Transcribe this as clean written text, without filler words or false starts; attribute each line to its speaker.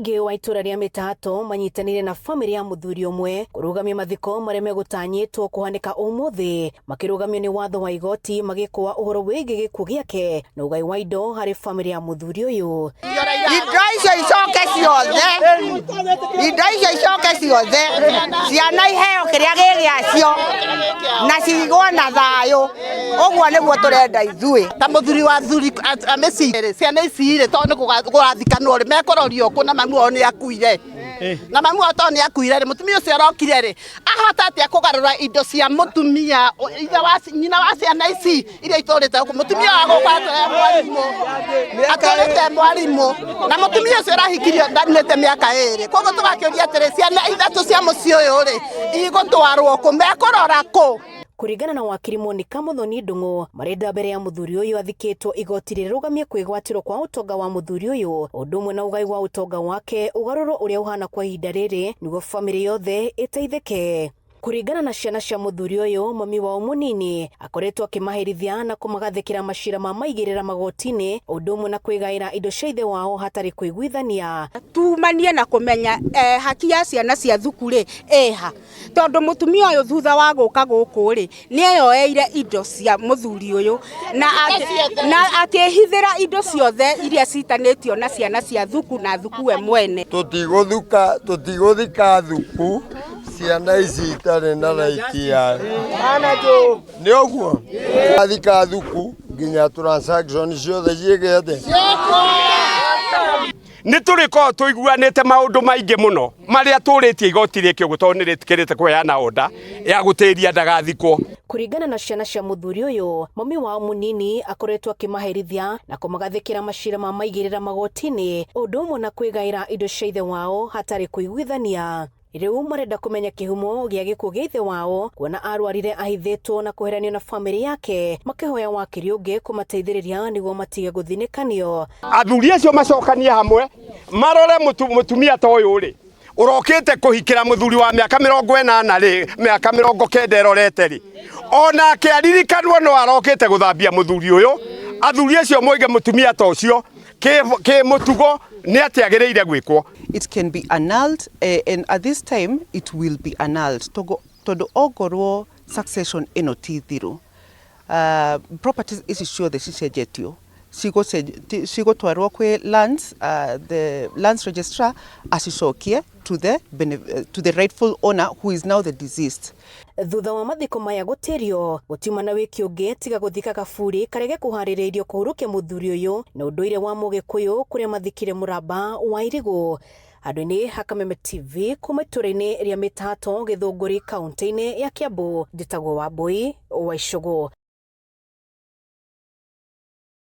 Speaker 1: Mũingĩ wa itũra rĩa Mĩtato manyitanĩire na bamĩrĩ ya mũthuri ũmwe kũrũgamia mathiko marĩa megũtanyĩtwo kũhanĩka ũmũthĩ, makĩrũgamio nĩ watho wa igoti magĩkũa ũhoro wĩgiĩ gĩkuũ gĩake na ũgai wa indo harĩ bamĩrĩ ya mũthuri ũyũ.
Speaker 2: Indo icio icoke ciothe, indo icio icoke ciothe, ciana iheo kĩrĩa gĩ gĩacio na cigwo na thayũ. Ũguo nĩguo tũrenda ithuĩ.
Speaker 3: Ta mũthuri wa thuri a mĩciĩ rĩ, ciana ici rĩ, tondũ nĩ kũrathikanwo rĩ, mekũrorio kũ na mami wao nĩ akuire? Na mami wao tondũ nĩ akuire rĩ, mũtumia ũcio arokire rĩ, ahota atĩa kũgarũra indo cia mũtumia ithe wa nyina wa ciana ici iria itũrĩte gũkũ? Mũtumia wa gũkũ atũrĩte mwarimũ, atũrĩte mwarimũ, na mũtumia ũcio ũrahikirio ndanĩte mĩaka 2. Koguo tũgakĩũria atĩrĩ, ciana ithatũ cia mũciĩ ũyũ rĩ, igũtwarwo kũ? Mekũrora kũ?
Speaker 1: Kũringana na wakiri Monica Muthoni Ndung'u, marenda mbere ya mũthuri ũyũ athikĩtwo igoti rĩrũgamie kwĩgwatĩrwo kwa ũtonga wa mũthuri ũyũ, ũndũ ũmwe na ũgai wa ũtonga wake ũgarũrwo ũrĩa ũhana kwa ihinda rĩrĩ nĩguo bamĩrĩ yothe ĩteithĩke. Kũringana na ciana cia mũthuri ũyũ, mami wao mũnini akoretwo akĩmaherithia na kũmagathĩkĩra macira ma maigĩrĩra magoti-inĩ, ũndũ ũmwe na kwĩgaĩra indo cia ithe wao hatarĩ kũiguithania.
Speaker 4: Tumanie na kũmenya haki ya ciana cia thuku rĩ ĩha, tondu mutumia uyu thutha wa guka guku ri ni eyoeire indo cia muthuri uyu na akihithira indo ciothe iria citanitio na ciana cia thuku na thuku we mwene.
Speaker 5: Tutiguthuka, tutiguthika thuku ciana ici itarĩ na right ya nĩ ũguo athika thuku nginya transaction ciothe ciĩke atĩa.
Speaker 6: Nĩ tũrĩkorwo tũiguanĩte maũndũ maingĩ mũno marĩa tũrĩtie igoti rĩke ũguo, tondũ nĩ rĩtĩkĩrĩte kũheana order ya gũtĩria ndagathikwo.
Speaker 1: Kũringana na ciana cia mũthuri ũyũ, mami wao mũnini akoretwo akĩmaherithia na kũmagathĩkĩra macira ma maigĩrĩra magoti-inĩ, ũndũ ũmwe na kwĩgaĩra indo cia ithe wao hatarĩ kũiguithania. Rĩu marenda kũmenya kĩhumo gĩa gĩkuũ gĩa ithe wao, kuona arwarire ahithĩtwo na kweheranio na bamĩrĩ yake, makĩhoya wakiri ũngĩ kũmateithĩrĩria nĩguo matige gũthinĩkanio.
Speaker 6: Athuri acio macokanie hamwe marore mũtumia ta ũyũ rĩ, ũrokĩte kũhikĩra mũthuri wa mĩaka 80 rĩ, mĩaka 90 ĩrorete rĩ, onake aririkanwo no arokĩte gũthambia mũthuri ũyũ. Athuri acio moige mũtumia ta ũcio kĩ mũtugo nĩ atĩ agĩrĩire gwĩkwo.
Speaker 7: It can be annulled, and at this time it will be annulled tondu ongorwo succession ĩno ti thiru, properties ici ciothe cicenjetio cigũtwarwo kwĩ lands, the lands registrar acicokie to the rightful owner, who is now the deceased.
Speaker 1: Thutha wa mathiko maya gũtĩrio, gũtiuma na wĩki ũngĩ tiga gũthika kaburi karĩa gekũharĩrĩirio kũhurũkia mũthuri ũyũ na ũndũire wa Mũgĩkũyũ kũrĩa mathikire mũramba wa irigũ. Handũ-inĩ ha Kameme TV kuma itũra-inĩ rĩa Mĩtato, Gĩthũngũri, kaunti-inĩ ya Kiambu, njĩtagwo Wambui wa Icũgũ.